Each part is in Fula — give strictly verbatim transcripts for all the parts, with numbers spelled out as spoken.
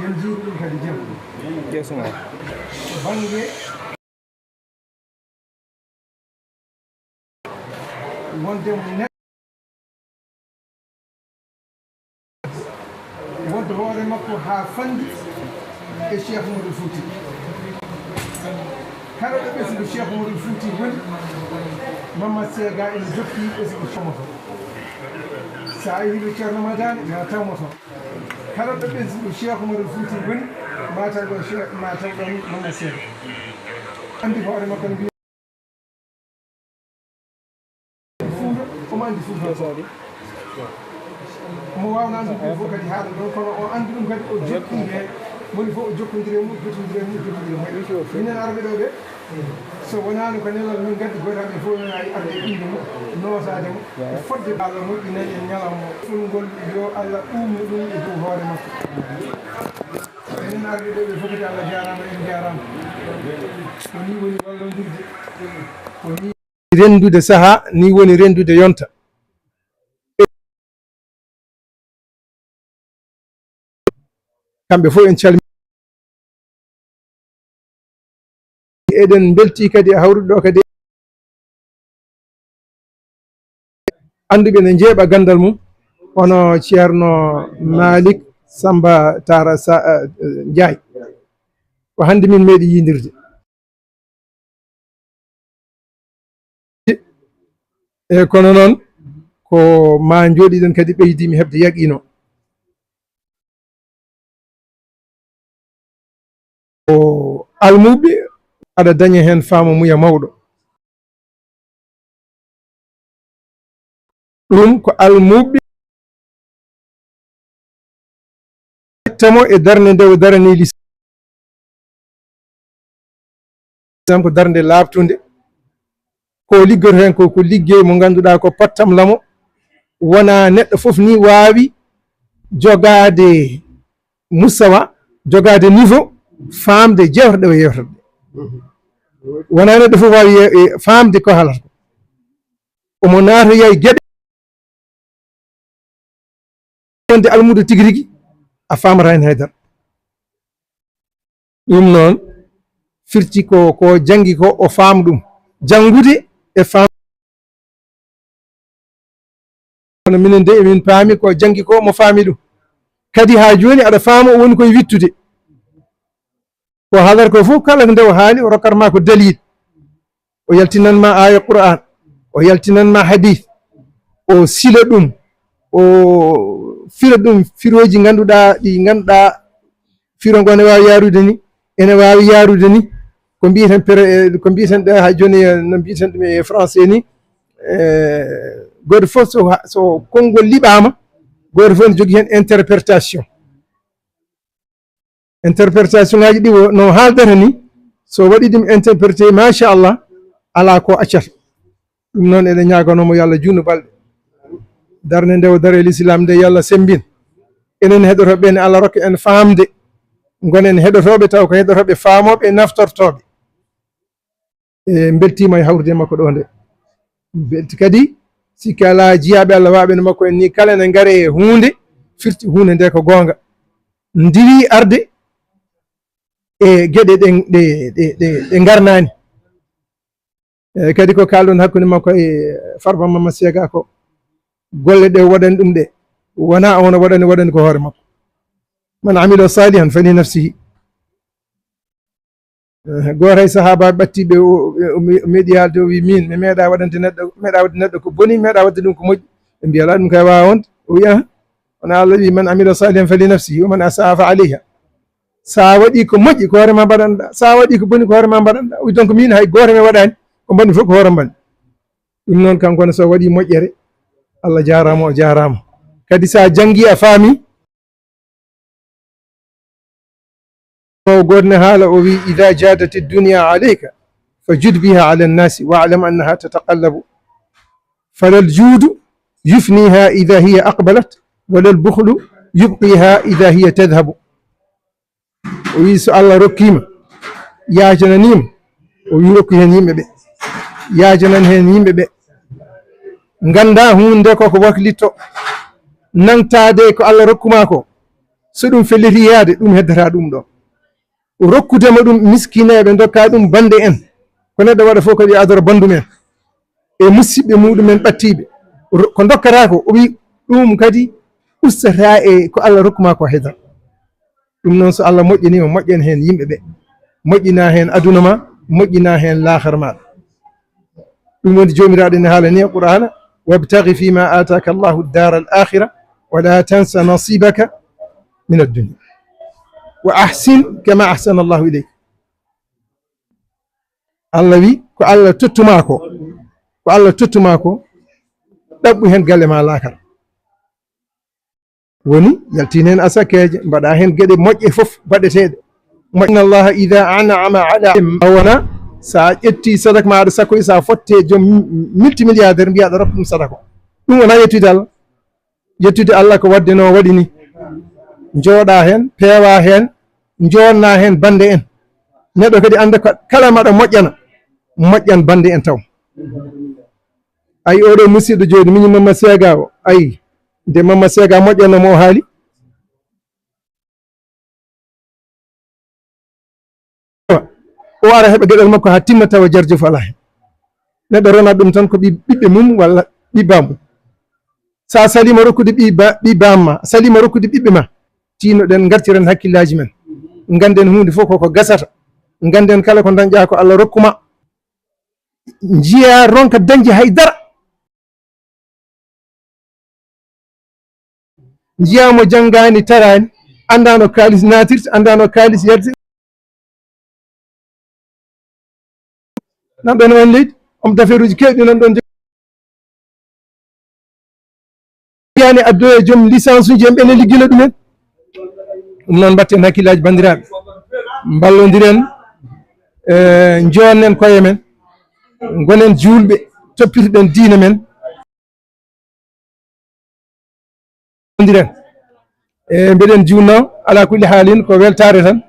En njiiri ɗum kadi jam. Bannge wonde mo neɗɗo wonta hoore makko haa fanndi e Cheikh Oumar Fouti. Kala ɗo ɓesngu Cheikh Oumar Fouti woni, Mamadou Sega ene jokki ɓesngu Cheikh Oumar. So a yehii ɗo Ceerno Madani, ma tawmo toon. Kala ɗo ɓesngu Cheikh Oumar Fouti woni, ma taw ɗo Cheikh, ma taw ɗon Mamadou Sega. Anndi hoore makko no mbiya Fuuta, omo anndi Fuuta ko. Omo waawna anndude ɗum fof kadi haaɗa ɗon, kono o anndi ɗum kadi, o jokki heen. Moni fof o jokkondiri e mum, jokkondiri e mum, jokkondiri e mum. Minen arɓe ɗo ɓe, so wonaano ko nelal min ngaddi gooto amen fof ene waawi arde e innde mum, nootaade mo, e fotde Alla moƴƴinani en ñalawma o. Fulngol yo Alla uumnu ɗum e dow hoore makko. Enen arɓe ɗo ɓe fof kadi Alla jaaraama, en njaaraama. Ko nii woni wallondirde. Ko nii. Renndude sahaa, nii woni renndude yonta. Kamɓe fof en calmi. Eɗen mbeltii kadi e hawrude ɗo kadi. Annduɓe ne njeeɓa ganndal mum, hono Ceerno Malik Samba Tara Sa-, eh, Njaay. Ko hannde min meeɗi yiindirde. E kono noon, ko ma njooɗiɗen kadi ɓeydiimi heɓde yaqiino. Ko almuɓɓe aɗa daña heen faamu muya mawɗo. Ɗum ko almuɓɓe tamo e darnde nde o darani lis-, ko darnde laaɓtunde. Ko liggoto heen ko, ko liggey mo ngannduɗaa ko pattam lamo, wonaa neɗɗo fof ni waawi jogaade mustawa, jogaade niveau, faamde jewte ɗe o yewtata ɗe. Wonaa neɗɗo fof waawi ye-, e faamde ko haalata ko. Omo naatoya e geɗe wonde almuudo tigi rigi, a faamata heen hay dara. Ɗum noon firti ko, ko janngi ko o faam ɗum. Janngude e faam. Kono minen de, emin paami ko janngi ko, mo faami ɗum. Kadi haa jooni aɗa faama o woni koye wittude. Ko haalata ko fof, kala nde o haali, o rokkat ma ko dalil. O yaltinan ma aaya Qur'an, o yaltinan ma hadith, o sila ɗum, o fira ɗum firooji ngannduɗaa, ɗi ngannduɗaa firo ngo ene waawi yaarude ni, ene waawi yaarude ni, ko mbiyeten pere-, eh, ko mbiyeten ɗo haa jooni, eh, no mbiyeten ɗum e français ni, eh, gooto fof so ha-, so konngol liɓaama, gooto fof ne jogii heen interprétation. Interprétation ngaji ɗi wo-, no haaldata ni, so waɗi ɗum interprété, machallah, alaa ko accata. Ɗum noon eɗen ñaaganoo mo yo Allah juutnu balɗe. Darnde nde o daro e l'islam nde yo Allah semmbin. Enen heɗotooɓe ɓe ne Allah rokka en faamde. Ngonen heɗotooɓe taw ko heɗotooɓe faamooɓe e naftortooɓe. E mbeltiima e hawrude makko ɗo nde. Mbelti kadi, sikke alaa jiyaaɓe Allah waaɓe no makko en ni kala ne ngare e huunde, firti huunde nde ko goonga. Ndiwi arde e geɗe ɗe, ɗe, ɗe, ɗe, ɗe ngarnaani. E kadi ko kaalɗon hakkunde makko e Farba Mama Sega ko, golle ɗe waɗani ɗum ɗe, wonaa on waɗani, waɗani ko hoore makko. Man amila salihan fali nafsihi. Eh, gooto e sahaabaaɓe ɓattiiɓe o, o, o meeɗi haalde, o wi, "Miin, mi meeɗaa waɗande neɗɗo, meeɗaa waɗde neɗɗo ko boni, meeɗaa waɗde ɗum ko moƴƴi." Ɓe mbiya, "Alaa, ɗum kay waawaa wonde." O wi, "Aha, wona Allah wi, 'Man amila salihan fali nafsihi, wa man asaa fa alayha.'" So a waɗii ko moƴƴi, ko hoore ma mbaɗanɗaa. So a waɗii ko boni, ko hoore ma mbaɗanɗaa. O wi, "Donc, miin hay gooto mi waɗaani, ko mbaɗmi fof ko hoore mbaɗmi." Ɗum noon, kanko ne, so waɗii moƴƴere, Allah jaaraama, o jaaraama. Kadi so a janngii, a faamii, o gooto ne haala, o wi, "Idha jadat ad-dunya alayka, fa jud biha ala an-nasi, wa'lam annaha tataqallabu. Fala al-judu yufniha idha hiya aqbalat, wala al-bukhlu yubqiha idha hiya tadhhabu." O wi, "So Allah rokkiima, yaajananiima," o wi, "rokku heen yimɓe ɓe. Yaajanan heen yimɓe ɓe. Ngannda huunde nde koko waklitto. Nangtaade ko Allah rokkuma ko. So ɗum felliti yaade, ɗum heddata ɗum ɗo. Rokkude mo ɗum miskineeɓe, ndokka ɗum bannde en. Ko neɗɗo waɗa fof kadi adora banndum en e musidɓe muɗum en ɓattiiɓe. Ro-, ko ndokkata ko, o wi ɗum kadi ustata e ko Allah rokku ma ko heddata. Ɗum noon, so Allah moƴƴini ma, moƴƴan heen yimɓe ɓe, moƴƴina heen aduna ma, moƴƴina heen laakhara maɗa. Ɗum woni Joomiraaɗo ene haalani e Qur'aana: "Wabtaghi fima ataka Allahu ad-dara al-akhira, wa la tansa nasibaka min ad-dunya, wa ahsin kama ahsana Allahu ilayk." Allah wi, ko Allah tottuma ko, ko Allah tottuma ko, ɗaɓɓu heen galle ma laakara. Woni, yaltin heen asakeeje, mbaɗa heen geɗe moƴƴe fof baɗeteeɗe. Mo-, inna Allaha idha an'ama ala, a wona, sa ƴetti sadaka ma aɗa sakkoyi, sa fotte joom multimilliardaire, mbiya aɗa rokka ɗum sadaka. Ɗum wona yettude Allah. Yettude Allah ko waɗde no waɗi ni. Njooɗa heen, peewa heen, njoonna heen bannde en. Neɗɗo kadi annda ko kala maɗa moƴƴana, moƴƴan bannde en taw. Ayi, oɗo musidɗo jooni, miñi Mamma Seega o, ayi, nde Mamma Seega moƴƴanno mo o haali. O ara heɓa geɗal makko haa timma tawa jarjo fof alaa heen. Neɗɗo rona ɗum tan ko ɓi-, ɓiɓɓe mum walla ɓiɓɓa mum. Sa salima rokkude ɓi ba-, ɓiɓɓam ma, salima rokkude ɓiɓɓe ma, tinoɗen, ngartiren hakkillaaji men. Ngannden huunde fof koko gasata. Ngannden kala ko dañƴa ko Allah rokku ma. Njiya ronka dañde hay dara. Njiya mo janngaani, taraani, anndaa no kaalis naatirta, anndaa no kaalis yaltirta. Nan ɗon on leydi, homme d'affaires uji keewɗi nan ɗon. Yaani addoya joom licence uji en ɓe ne liggina ɗumen. Ɗum noon mbatten hakkillaaji banndiraaɓe. Mballondiren, eh, njowannen koye men. Ngonen juulɓe, toppitoɗen diine men. Ndiren. E, mbeɗen juunno, ala kulli haalin, ko weltaare tan.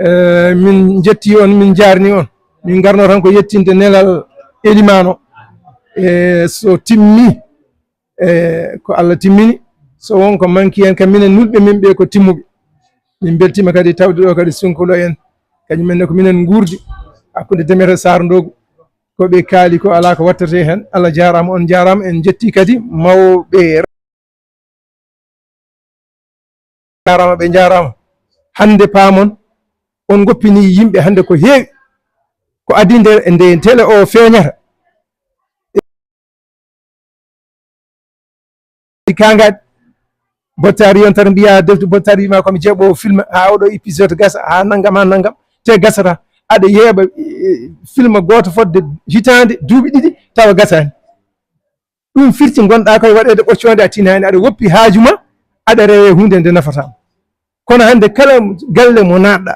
E, min njetti on, min njaarni on. Min ngarno tan ko yettinde nelal elimaan o. E, so timmi, e, ko Allah timmini. So won ko manki en, kam minen nulɓe min ɓe ko timmuɓe. Min mbeltima kadi tawde ɗo kadi sunkulo en. Kañum en ne ko minen nguurdi hakkunde Demet e Saar Ndoogu. Ko ɓe kaali ko alaa ko wattete heen. Allah jaaraama, on njaaraama, en njetti kadi mawɓe. Jaaraama, ɓe njaaraama. Hannde paamon, on ngoppini yimɓe hannde ko heewi. Ko adii nde, nde tele o feeñata. Kaangaɗi, bottaari yontere mbiya, defte bottaari wima ko mi jeeɓo film, haa oɗo épisode gasa, haa nanngam, haa nanngam, te gasata. Aɗa yeeɓa, eh, film gooto fodde hitaande, duuɓi ɗiɗi, tawa gasaani. Ɗum firti ngonɗa koye waɗeede ɓoccoonde, a tinaani, aɗa woppi haaju ma, aɗa rewe huunde nde nafata ma. Kono hannde kala galle mo naatɗa,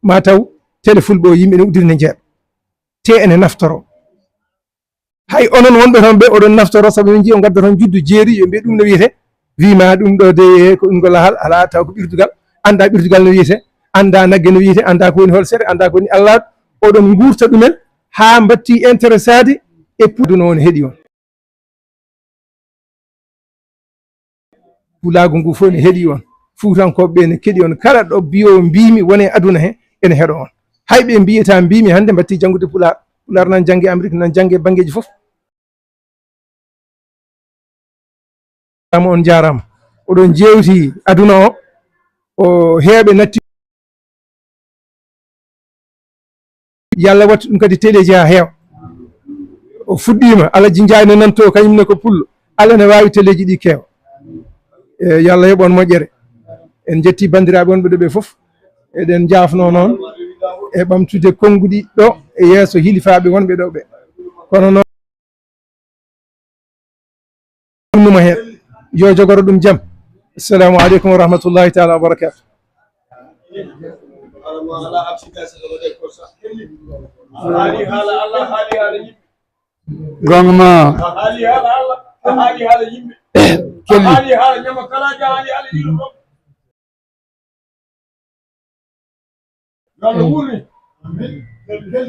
ma taw tele fulɓe o yimɓe ne uddiri ne jeeɓa. Te ene naftoro. Hay onon wonɓe toon ɓe, oɗon naftoro, sabu min njiya ngadda toon juddu jeeri, yo mbiye ɗum no wiyete, wi ma ɗum ɗo de ko ɗum ko lahal, alaa taw ko ɓirdugal, annda ɓirdugal no wiyete, annda nagge no wiyete, annda ko woni holsere, annda ko woni Allah, oɗon nguurta ɗumen haa mbatti intéressade e pu-, aduna o ne heɗi on. Pulaagu ngu fof ne heɗi on. Fuutankooɓe ɓe ne keɗi on. Kala ɗo biyo mbiimi wone aduna he, ene heɗo on. Hay ɓe mbiyata mbiimi hannde mbatti janngude Pulaar. Pulaar nan jannge Amérique, nan jannge banngeeji fof. Jaaraama, on njaaraama. Oɗon jeewti aduna o, o heeɓe natti. Yalla wattu ɗum kadi teleji haa heewa. O fuɗɗiima, Alaji Njaay ne nanto, kañum ne ko pullo. Allah ne waawi teleji ɗi keewa. E, yo Allah yoɓ on moƴƴere. En njetti banndiraaɓe wonɓe ɗo ɓe fof. Eɗen njaafno noon e ɓamtude konnguɗi ɗo e yeeso hilifaaɓe wonɓe ɗo ɓe. Kono noon, ɗum numa heen. Yo jogoro ɗum jam. Assalamu aleykum wa rahmatullahi taala wa barakatuh. Gonga ma. A haali haala Allah, a haali haala yimɓe. Kelli. A haali haala ñamakalaaji, a haali haala yimɓe. Yo Allah wuurni.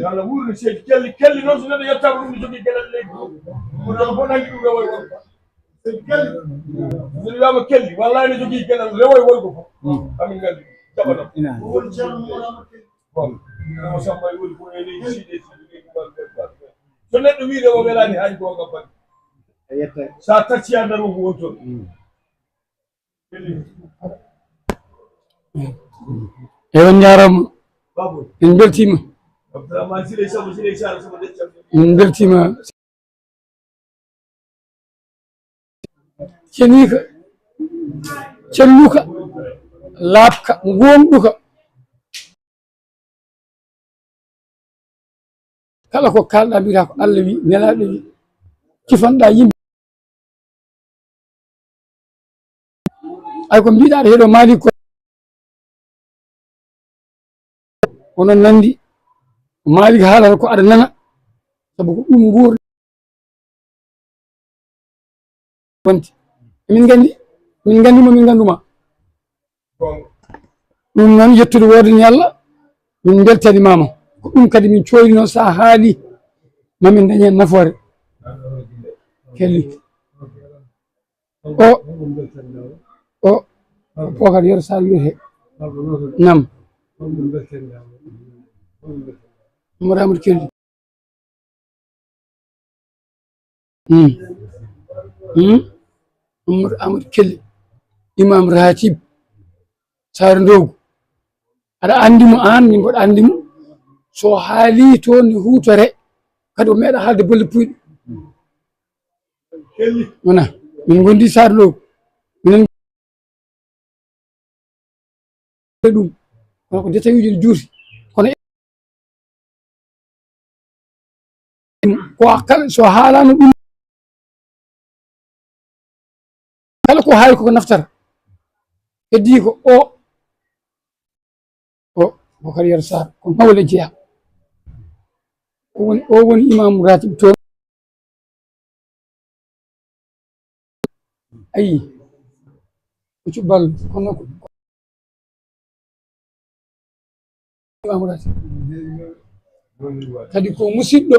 Yo Allah wuurni seydi kelli, kelli noon so neɗɗo yettaama ɗum ne jogii geɗal leydi. Ko ɗon fof nangi ɗum ɗo waɗi ɗum. Min wiyama Kelli, wallahi ne jogii geɗal rewo e worgo fof. Amin nganndi, jaɓana. Ina. Bon, no Samba e woni ko e leydi siɗe siɗe leydi man ɓe ɓe. So neɗɗo wiide o welaani, haani ko o gabbani. Sa tacci a ndaro ko woni toon. Eyi, on njaaraama. En mbeltiima. En mbeltiima. Ceniika, celluka, laaɓka, ngoonɗuka. Kala ko kaalɗaa, mbiyataa ko Allah wi, nelaaɗo wi, cifanɗaa yimɓe. Ay ko mbiɗaa ɗo heɗo Malik ko, onon nanndi, Malik haalata ko aɗa nana, sabu ko ɗum nguur wonti. Emin nganndi, min nganndi mo, min nganndu ma. Ɗum noon, yettude woodani Allah, min mbeltanimaama. Ko ɗum kadi min cooyni noon, so a haali, ma min ndañ heen nafoore. Kelli. O, o, o Bokar Yero Sall wiyetee. Nam. Mamadou Amadou Kelli. Hmm. Hmm. Mamadou Amadou Kelli. Imam Ratib. Saare Ndoogu. Aɗa anndi mo aan, min mboɗo anndi mo. So haali toon ne huutore, kadi o meeɗa haalde bolle puyɗe. Wona, min ngondi Saare Ndoogu. Minen ɗum, kono ko détail uji ɗi juuti. Kono ko kala so haalaano ɗum, kala ko haali koko naftata. Heddii ko o, o Bokar Yero Sarr, ko Ngawle jeyaa. O woni, o woni imaamu ratib toon. Ayi, ko cubbal, kono ko imaamu ratib. Kadi ko musidɗo,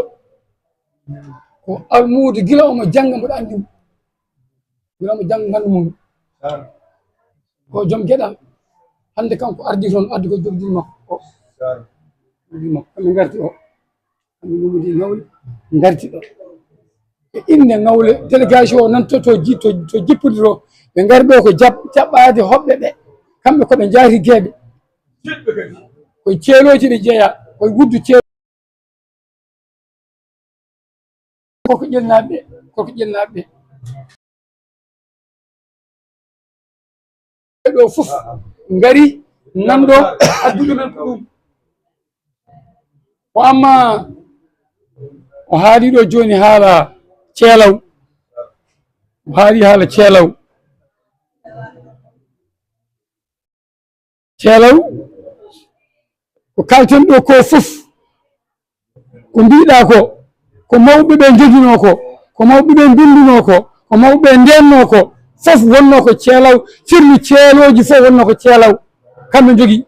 ko almuudo gila omo jannga, mboɗo anndi mo. Gila omo jannga, nganndu mum. Ko joom geɗal. Hannde kanko ardi toon, addi ko jogdi makko o. Jogdi makko, kamɓe ngarti o. Kamɓe Mamadou Ngawle ngarti ɗo. E innde Ngawle, délégation o nan to, to ji-, to, to jippudi to. Ɓe ngari ɗo ko jaɓ-, jaɓɓaade hoɓɓe ɓe. Kamɓe ko ɓe njaati geeɓe. Koye ceelooji ɓe jeyaa, koye wuddu ceel-, koko ƴelnaaɓe, koko ƴelnaaɓe. Ɓe ɗo fof ngari nan ɗo addude men ko ɗum. Ko amma o haali ɗo jooni haala ceelaw. O haali haala ceelaw. Ceelaw, ko kalten ɗo ko fof, ko mbiɗa ko, ko mawɓe ɓe joginoo ko, ko mawɓe ɓe mbinndunoo ko, ko mawɓe ɓe ndennoo ko, fof wonnoo ko ceelaw, sirlu ceelooji fof wonnoo ko ceelaw, kamɓe njogii.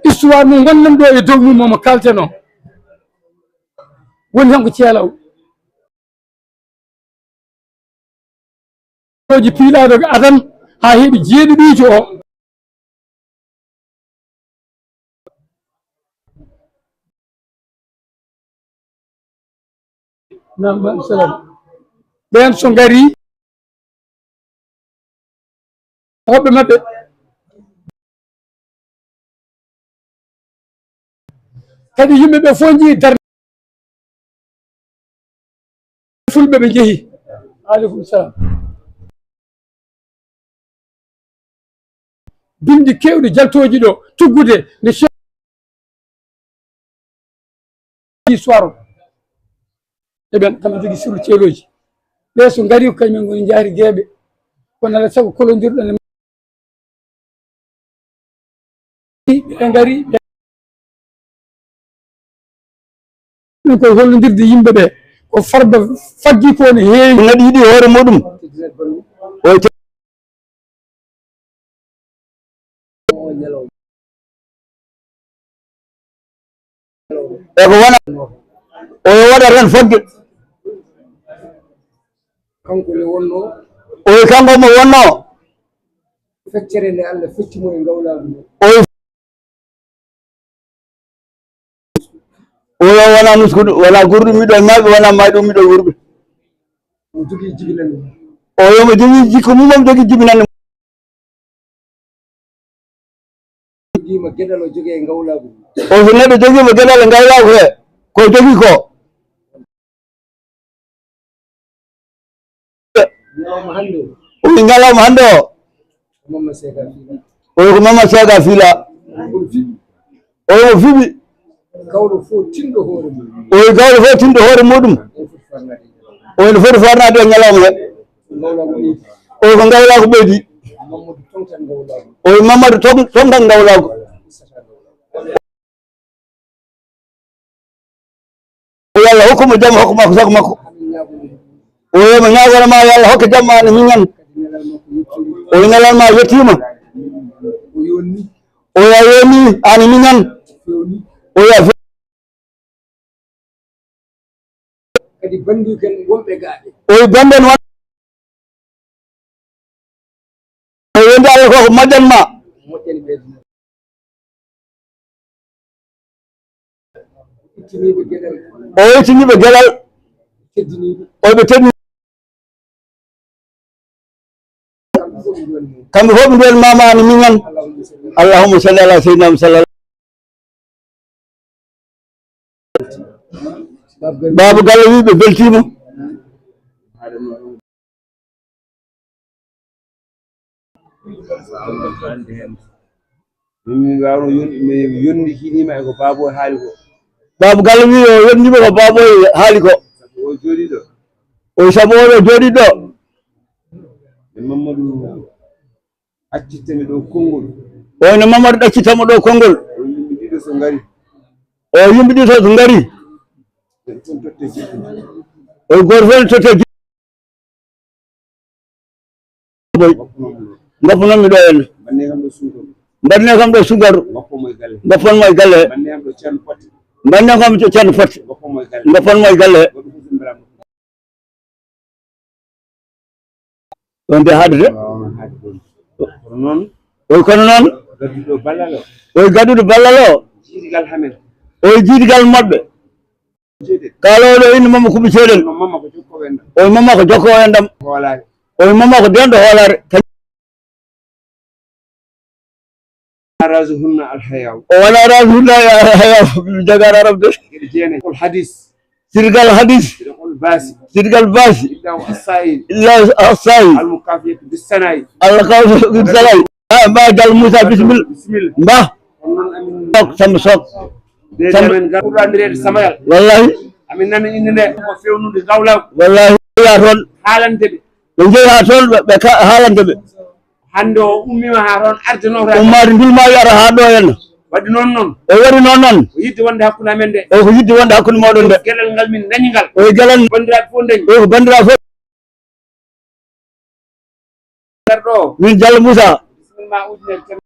Histoire mo ngonɗen ɗo e dow mum, mo kalten o, woni tan ko ceelaw. Oji piilaaɗo ko Adan haa heɓi jeeɗiɗiijo o. Naam, wa salam. Ɓeen so ngari, hoɓɓe maɓɓe. Kadi yimɓe ɓe fof njii darnde. Fulɓe ɓe njehi. Aleykum salam. Bindi keewɗi jaltooji ɗo, tuggude nde Cheikh histoire o. Eɓen kamɓe njogii sirlu ceelooji. Ɓe so ngari ko kañumen ngoni njaari geeɓe. Kono alaa sago kolondirɗon e ɓe ngari, ɓe ɗum koye hollondirde yimɓe ɓe. Ko Farba faggi ko ne heewi. Naɗi yiɗi hoore muɗum. O ce- E ko wona, oyo waɗa tan fagge. Kanko le wonno. O wi kanko mo wonno. Feccere nde Allah fecci mo e ngawlaagu ngu. O wi o wi o wona muskuɗo, wona gurɗo miɗo maɓɓe, wona mayɗo miɗo wurɓe. O jogii jibinande. O wi omo jogii jikko mum, omo jogii jibinande. Jogiima geɗal, o jogii e ngawlaagu. O so neɗɗo jogiima geɗal e ngawlaagu he, ko jogii ko. Ñalawma hannde o. O wi ñalawma hannde o. Ko Mamma Sega Fila. O wi ko Mamma Sega Fila. O wi o fiɓi. Gawlo fof tinɗo hoore mum. O wi gawlo fof tinɗo hoore muɗum. O wi no foti farnaade e ñalawma he. O wi ko ngawlaagu ɓeydi. O wi Mamadou Tong-, Tonkan ngawlaagu. O yo Allah hokku mo jam, hokku makko sago makko. O yo mo ñaagana ma yo Allah hokke jam ma no miñan. O yo nelal ma yettiima. O yo a yoni an miñan. O yo a fe- Kadi banndiraaɓe wonɓe gaaɓe. O wi bannde won. O yonde Allah ko ko majjan ma. Moƴƴani ɓeydi. Ittiniiɓe geɗal. O ittiniiɓe geɗal. Teddiniiɓe. O ɓe teddini. Kamɓe fof ɓe nduwan mama ani miñan. Allahumma salli ala sayyidina Muhammad sallallahu. Baaba Galle wi ɓe beltiima. Min, min mbaawno yon-, mi yonditiniima e ko Baabo haali ko. Baaba Galle wi o yondiima ko Baabo haali ko. Sabu o jooɗiiɗo. O sabu oɗo jooɗiiɗo. E Mamadou accittami ɗo konngol. O no Mamadou ɗaccittamo ɗo konngol. O yimɓe ɗiɗo so ngari. O yimɓe ɗiɗo so ngari. Gooto fof totte jikkude. O gooto fof ne totte jikkude. Boy. Ngoppunoon mi ɗo henna. Mbanne kam ɗo sungaru. Mbanne kam ɗo sungaru. Ngoppon mo e galle. Ngoppon mo e galle. Mbanne kam ɗo ceerno Fati. Mbanne kam ɗo ceerno Fati. Ngoppon mo e galle. Ngoppon mo e galle. Goɗɗo fof so mbiraama. Ɗon de haade de. Waaw, haade ɗon. Kono noon. Oy kono noon. Gadduɗo ballal o. Oy gadduɗo ballal o. Jiidigal hamen. Oy jiidigal maɓɓe. Kaalooɗo innde Mamma Kumba Ceeɗel. Mamma ko jokko enɗam. Oy Mamma ko jokko enɗam. Hoolaare. Oy Mamma ko denɗo hoolaare. Razuhunna alhayaw. O wona razuhunna alhayaw. Mi jagaɗo arab de. Geɗe jeenayi. Kol hadis. Sirgal hadis. Sirgal basi. Sirgal basi. Ibdaw assail. Illa assail. Almukafiyatu bissanai. Almukafiyatu bissanai. Ah, mba Gal Moussa, bisimilla. Bisimilla. Mba. Kono noon amin sok, Samba Sok. Samba. Amin ngal ɓurɗo anndireede Samayal. Wallahi. Amin nana innde nde ko fewnude Gawlaw. Wallahi. Ya toon. Haalande ɓe. Ɓe njehi haa toon, ɓe, ɓe ka-, haalande ɓe. Hannde o ummiima haa toon, arde noon. Ummaade ndulmaade ara haa ɗo henna. Waɗi noon noon. O waɗi noon noon. O yidde wonde hakkunde amen nde. O ko yidde wonde hakkunde mooɗon nde. Geɗal ngal min ndañi ngal. O geɗal. Banndiraaɓe fof ndañi. O ko banndiraaɓe fof. Garɗo o. Min Jallo Moussa. Bisimilla ujunere temedere.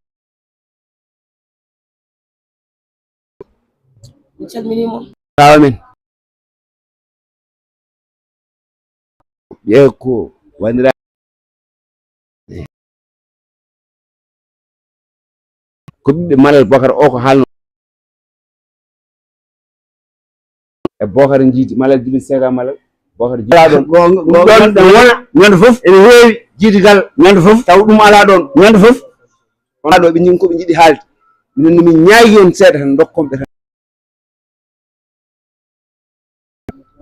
Mi calminii mo. Amin. Ɓe ko wandira. Ko ɓiɓɓe Malal Bokar o ko haalno. E Bokar Jiidi Malal, Jibi Sega Malal, Bokar Jiidi. Ɗum ɗon ɓe wona ñande fof ene heewi jiidigal ñande fof taw ɗum alaa ɗoon ñande fof. Wonaa ɗo ɓe njin ko ɓe njiɗi haalde. Minen no min ñaagi on seeɗa tan, ndokkon ɓe tan.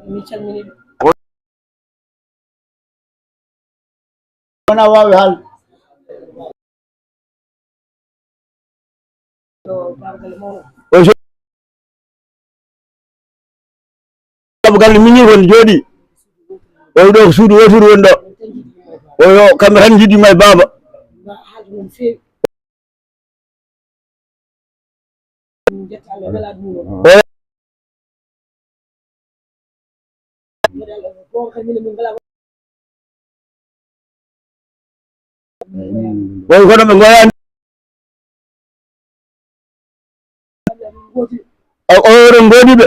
Min calminii ɓe. Wona waawi haalde. O so-, Baaba Galle miñi kon jooɗi. O ɗo ko suudu wootoru woni ɗo. O yo kamɓe tan njiɗi ma e baaba. Ɓay kono ɓe ngoyaani. O, o, oɗon ngoodi ɓe.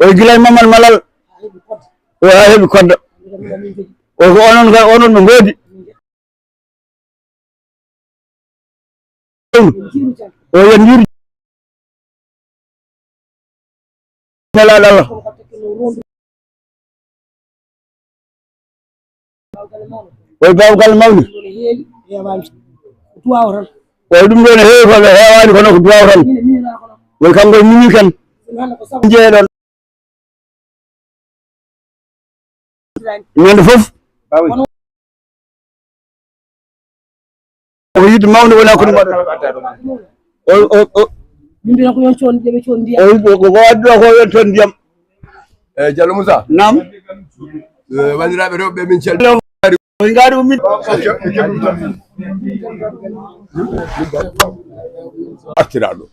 O gila e Mamadou Malal. O haa heɓi kodda. O ko onon ka, onon ɓe ngoodi. O yo njur. Nelaɗo Allah. Oy baaba galle mawni. Oy ɗum ɗo ne heewi ko ɓe heewani kono ko duwaw tan. Oy kanko e mini kan. Jeeɗon. Ñande fof. Ko yiɗde mawde woni hakkunde maɓɓe. O, o, o. Min mbiyata ko yon coon, ƴeeɓe coon ndiyam. O, ko, ko addi ɗo ko yon coon ndiyam. Eh, Diallo Moussa. Naam. Eh, wanndiraaɓe rewɓe, min calminii. O ngaari ummin. Artiraaɗo.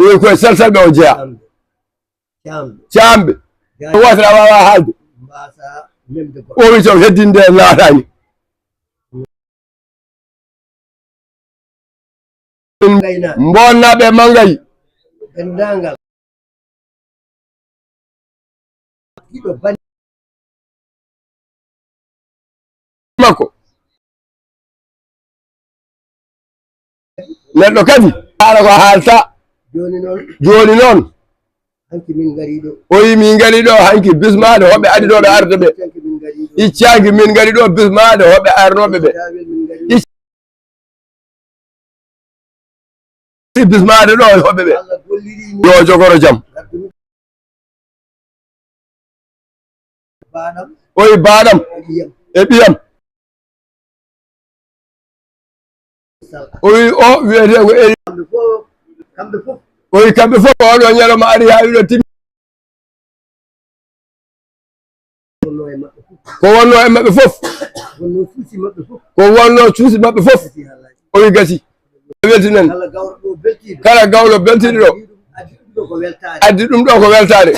Oyi koye salsalɓe o jeyaa. Caamɓe. Caamɓe. Gaay. Ko wasa a waawaa haalde. Mbaasa memde goɗɗo. O wi so heddinde laataani. Gaynaaɓe. Mboonnaaɓe e Mangay. Denndaangal. Ɗiɗo bani. Makko. Neɗɗo kadi, haala ko haalta. Jooni noon. Jooni noon. Hanki min ngari ɗo. O wi min ngari ɗo hanki bismaade hoɓɓe adidooɓe arde ɓe. Hanki min ngari ɗo. Iccaanki min ngari ɗo bismaade hoɓɓe arnooɓe ɓe. Jaawel min ngari ɗo. Icc- Bismaade ɗo e hoɓɓe ɓe. Allah golliri min. Yo jogoro jam. Ngaddu min. Baɗam. O wi baɗam. E ɓiyam. E ɓiyam. Sal. O wi o wiyete ko eri. Kamɓe fof, kamɓe fof. O wi kamɓe fof ko oɗo ñalawma ari haa wiɗo timmi. Wonno e maɓɓe fof. Ko wonno e maɓɓe fof. Wonno suusi maɓɓe fof. Ko wonno suusi maɓɓe fof. Gasi haalaaji. O wi gasi. O weltinan. Kala gawɗo ɗo beltiiɗo. Kala gawɗo beltiiɗo ɗo. Addi ɗum, addi ɗum ɗo ko weltaare.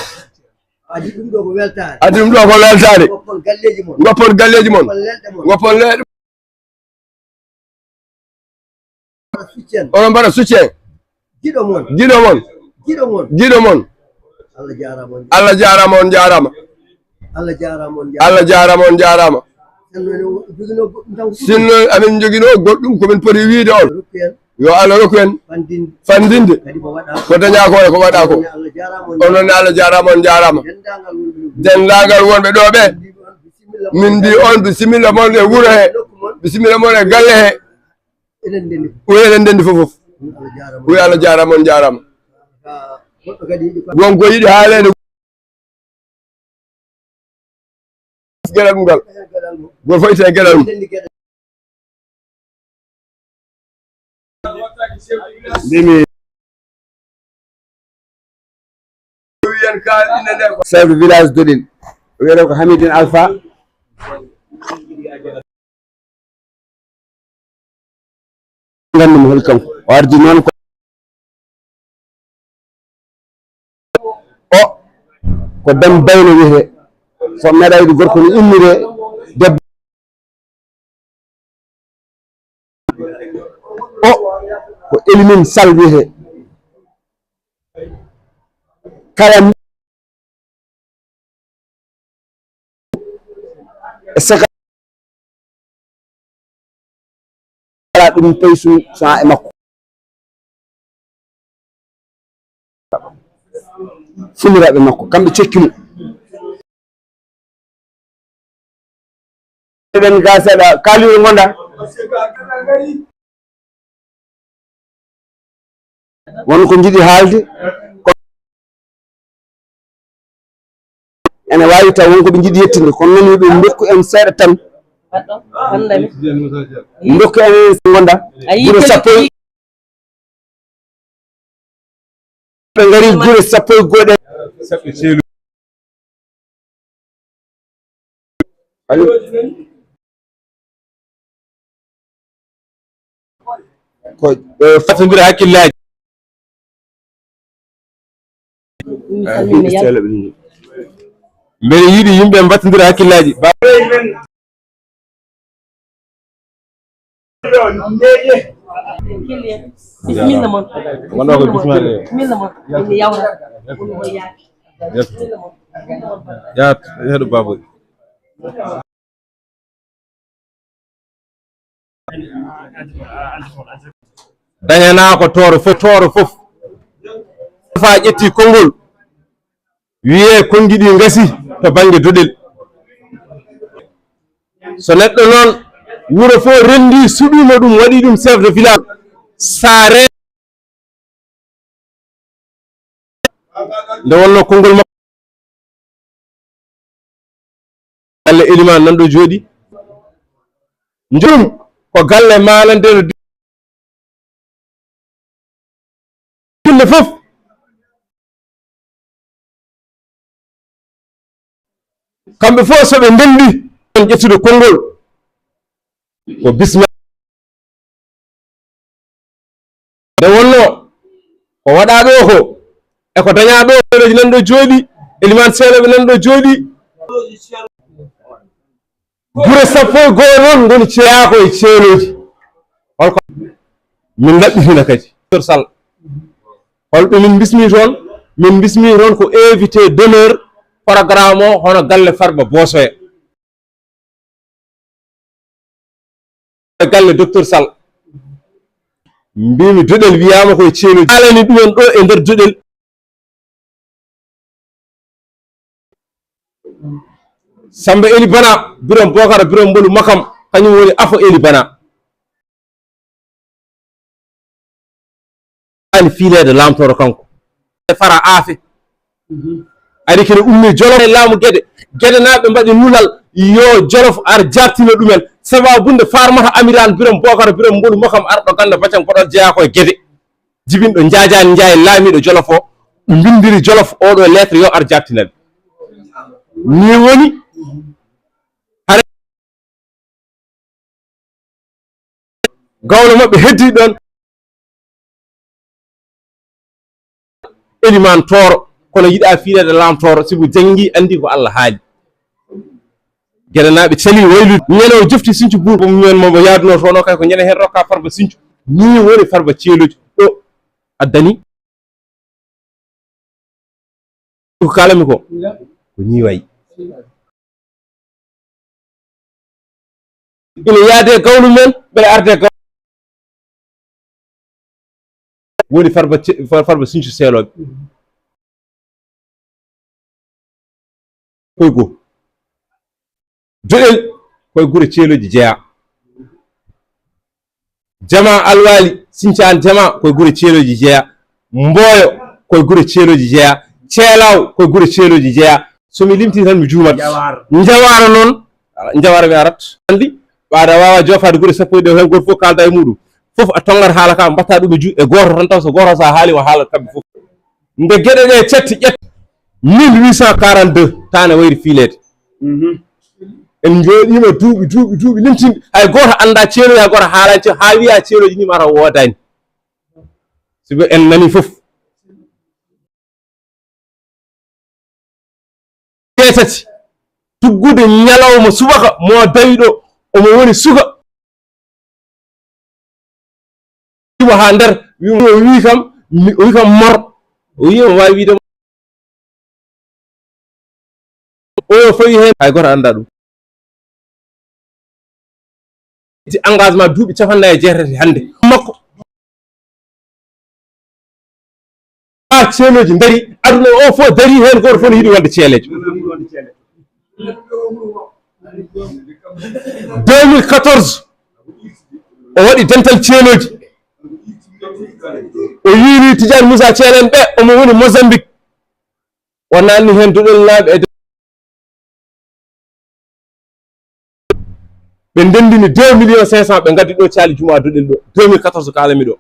Addi ɗum ɗo ko weltaare. Addi ɗum ɗo ko weltaare. Addi ɗum ɗo ko weltaare. Ngoppon galleeji mon. Ngoppon galleeji mon. Ngoppon leɗɗe mon. Ngoppon leɗɗe. Oɗon mbaɗa soutien. Oɗon mbaɗa soutien. Giɗo mon. Giɗo mon. Giɗo mon. Giɗo mon. Allah jaaraama on. Allah jaaraama, on jaaraama. Allah jaaraama, on jaaraama. Allah jaaraama, on jaaraama. Sinno ene o-, joginoo goɗɗum tan ko ɗum. Sinno amin joginoo goɗɗum ko min poti wiide on. Rokku en. Yo Allah rokku en. Fanndinde. Fanndinde. Kadi ko waɗaa. Ko dañaa ko, ko waɗaa ko. Allah jaaraama, on jaaraama. Onon ne Allah jaaraama, on jaaraama. Denndaangal wonɓe ɗo. Denndaangal wonɓe ɗo ɓe. Min mbii on bisimilla mon e wuro he. Bisimilla mon e galle he. Eɗen ndenndi fof. Wi eɗen ndenndi fof fof. Wi Allah jaaraama, on jaaraama. Wonko yiɗi haaleede. Geɗal mum ngal. Gooto fof itta e geɗal mum. Mbimi chef de village Doɗel, wiyetee ko Hamidine Alpha. Nganndu mo holi kanko. O ardi noon ko, o, ko Dam Baylo wiyetee. So meeɗa yiɗi gorko no inniree debbo. O, ko Elimine Sall wiyetee. Kala e saka ala ɗum paysu sa e makko. Fuliraaɓe makko, kamɓe cekki mo. Eɗen ga seeɗa, kaaliyo ngonda. Won ko njiɗi haalde. Ene waawi taw won ko ɓe njiɗi yettinde, kono noon yo ɓe ndokku en seeɗa tan. Ndokku en en ngonda. Gure sappo e, ɓe ngari gure sappo e goɗe. Ko, eh, fattindira hakkillaaji. Mbeɗa yiɗi yimɓe mbattindira hakkillaaji. Ba- Bisimilla mon. Wonno ko bisimilla. Bisimilla mon. Ene yawra. Woni ko yaaki. Bisimilla mon. Yaat, heɗo babuji. Dañanaa ko tooro fof, tooro fof. Fa ƴetti konngol, wiyee konngi ɗi ngasi to bannge doɗel. So neɗɗo noon, wuro fof renndii, suɓiima ɗum, waɗi ɗum chef de village, so a re-, nde wonnoo konngol makko, galle Elimaan nan ɗo jooɗii. Njurum ko galle maananteeɗo. Ɗum fof, kamɓe fof so ɓe ndenndi, on ƴettude konngol, ko bismillah. Nde wonnoo ko waɗaa ɗoo ko, e ko dañaa ɗoo, seelooji nan ɗo jooɗii, Elimaan seelooɓe nan ɗo jooɗii. Gure sappo e goo noon ngoni ceeyaako e ceelooji. Holko min laɓɓitina kadi? Docteur Sall. Holɓe min mbismi toon? Min mbismi toon ko invité d'honneur programme o, hono galle Farba Bosoya. E galle Docteur Sall. Mbimi doɗel wiyaama koye ceelooji. Alani ɗumen ɗo e nder doɗel. Samba Eli Bana, Biram Bokara, Biram Mbolu Makam, kañum woni afo Eli Bana. Ani fiileede laamtooro kanko. E fara aafe. Ari kene ummi Jolof e laamu Gede. Gedenaaɓe mbaɗi nulal, yo Jolof ar jartina ɗumen. Sababunde farmata Amiraan Biram Bokara, Biram Mbolu Makam arɗo ganda Bacan Podor jeyaa ko e Gede. Jibinɗo Njaajaani Njaay, laamiiɗo Jolof o, mbindiri Jolof oɗo lettre yo ar jartinaɓe. Ni woni, hare gawlo maɓɓe heddi ɗon. Elimaan Tooro, kono yiɗa fiireede Laam Tooro, sibu janngi, anndi ko Allah haali. Geɗenaaɓe cali waylude. Ñande o jofti Sinthiou Bour, ko mum en mo yaaduno toon o, kay ko ñande heen rokka Farba Sinthiou. Nii woni Farba Ceelooji ɗo addani. Ko kaalami ko, ko nii wayi. Ina yaade gawlu men, ɓe arde gawlu. Woni Farba Ce-, Far-, Farba Sinthiou Seelooɓe. Koy goo. Doɗel koye gure Ceelooji jeyaa. Jama Alwali, Sincaan Jama koye gure Ceelooji jeyaa. Mboyo koye gure Ceelooji jeyaa. Ceelaw koye gure Ceelooji jeyaa. So mi limtii tan mi juumat. Njawaar. Njawaar noon, Njawaar mi arat. Anndi, ɓaada waawa joofaade gure sappo e ɗiɗi, heen gooto fof kaalda e muuɗum. Fof a tonngat haala ka, mbaɗta ɗum e ju-, e gooto tan taw so gooto so a haali o haalat kamɓe fof. Nde geɗe ɗe cetti ƴetta, mille huit cent quarante-deux, taane wayri fiileede. Mhm. En njooɗiima duuɓi, duuɓi, duuɓi limtinɗi. Hay gooto anndaa Ceelooji, hay gooto haalaani Ceelooji, haa wiyaa Ceelooji nii mataw woodaani. Sibu en nanii fof. Jeetati, tuggude ñalawma subaka mo dawi ɗo, omo woni suka. Imo haa nder, wi-, o wii kam, mi, o wii kam mor. O wii omo waawi wiide o fawi heen, hay gooto anndaa ɗum. Itti engagement duuɓi cappanɗe nayi e jeetati hannde. Makko. Haa Ceelooji ndarii, aduna o fof darii heen, gooto fof ne yiɗi wonde Ceeleejo. Deux mille quatorze, o waɗi dental Ceelooji. O yiili Tidiane Moussa Thiel en ɓe, omo woni Mozambique. O naatni heen Doɗelnaaɓe e ɓe ndenndini deux millions cinq cents, ɓe ngaddi ɗo caali jumaa Doɗel ɗo, deux mille quatorze kaalami ɗo.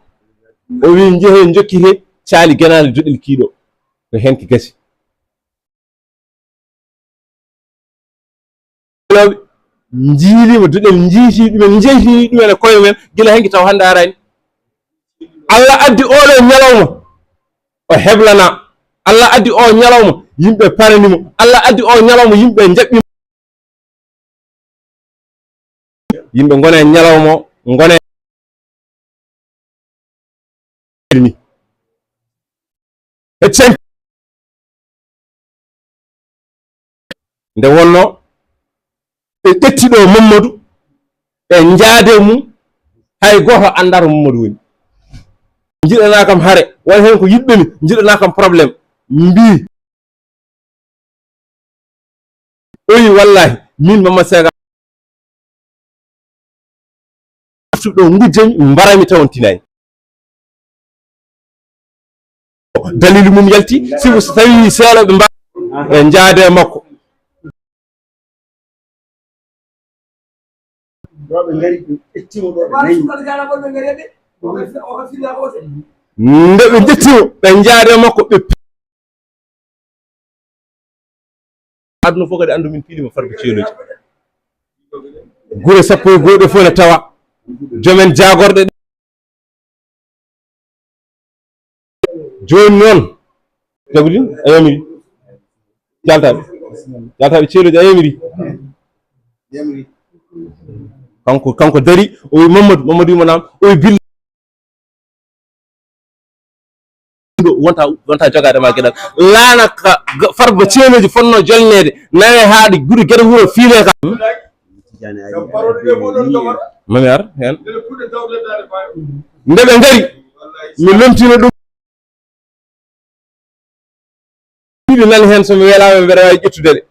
O wii, "Njehee, njokkitee caali genaale Doɗel kii ɗo." Ko heen ki gasi. Njiiliima Doɗel, njiiti ɗumen, njeyti ɗumen e koye men, gila heen ki taw hannde araani. Allah addi oɗo ñalawma, o heblana. Allah addi o ñalawma, yimɓe parani mo. Allah addi o ñalawma, yimɓe njaɓɓi mo. Yimɓe ngona e ñalawma, ngona e ni. Heccen. Nde wonno ɓe ƴetti ɗo Mamadou, ɓe njaade mum, Hay gooto anndaa to Mamadou woni. Njiɗanaa kam hare, won heen ko yiɗɓe mi, njiɗanaa kam problème. Mbii, o wi, "Wallaahi, min Mamadou Sega, ɗo ngujjami, mbarami tawon tinaani." Dalilu mum yalti, si so tawi seeɗa ɓe mba-, ɓe njaade e makko. Ɗo ɓe ngari, ɓe ƴetti mo, ɗo ɓe nayi. Nde ɓe ƴetti mo, ɓe njaade makko, ɓe pi-, aduna fof kadi anndu min piilima Farba Ceelooji. Gure sappo e go'o ɗe fof ne tawa. Joomen jaagorɗe ɗe. Jooni noon, Jabudin, a yamiri. Jaltaaɓe. Jaltaaɓe Ceelooji, a yamiri. Kanko, kanko dari, o wi Mamadou, Mamadou wimo naam, o wi Billa. Ɗo wonta, wonta jogaade ma geɗal. Laana ka, ga-, Farba Ceelooji fotnoo jolneede, nawe haa ɗi guri geɗe wuro fiile ka. Mami ar heen. Nde ɓe ngari, mi lomtino ɗum. Ɗiɗi nani heen, so mi welaama, mbeɗa waawi ƴettude ɗe.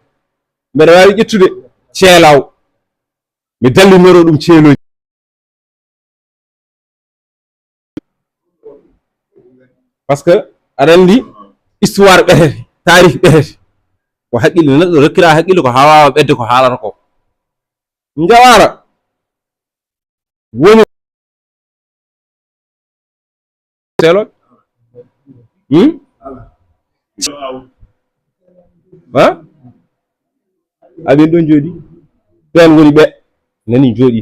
Mbeɗa waawi ƴettude ceelaaw. Mi dallinoro ɗum ceelooji. Parce que aɗa anndi histoire ɓetete, taarih ɓetete. Ko haqqille neɗɗo rokkira haqqille ko haa waawa ɓetde ko haalata ko. Njawaara woni seeɗa. Hmm? Ha? Amin ɗon jooɗi. Ɓeen woni ɓe. Nani jooɗi.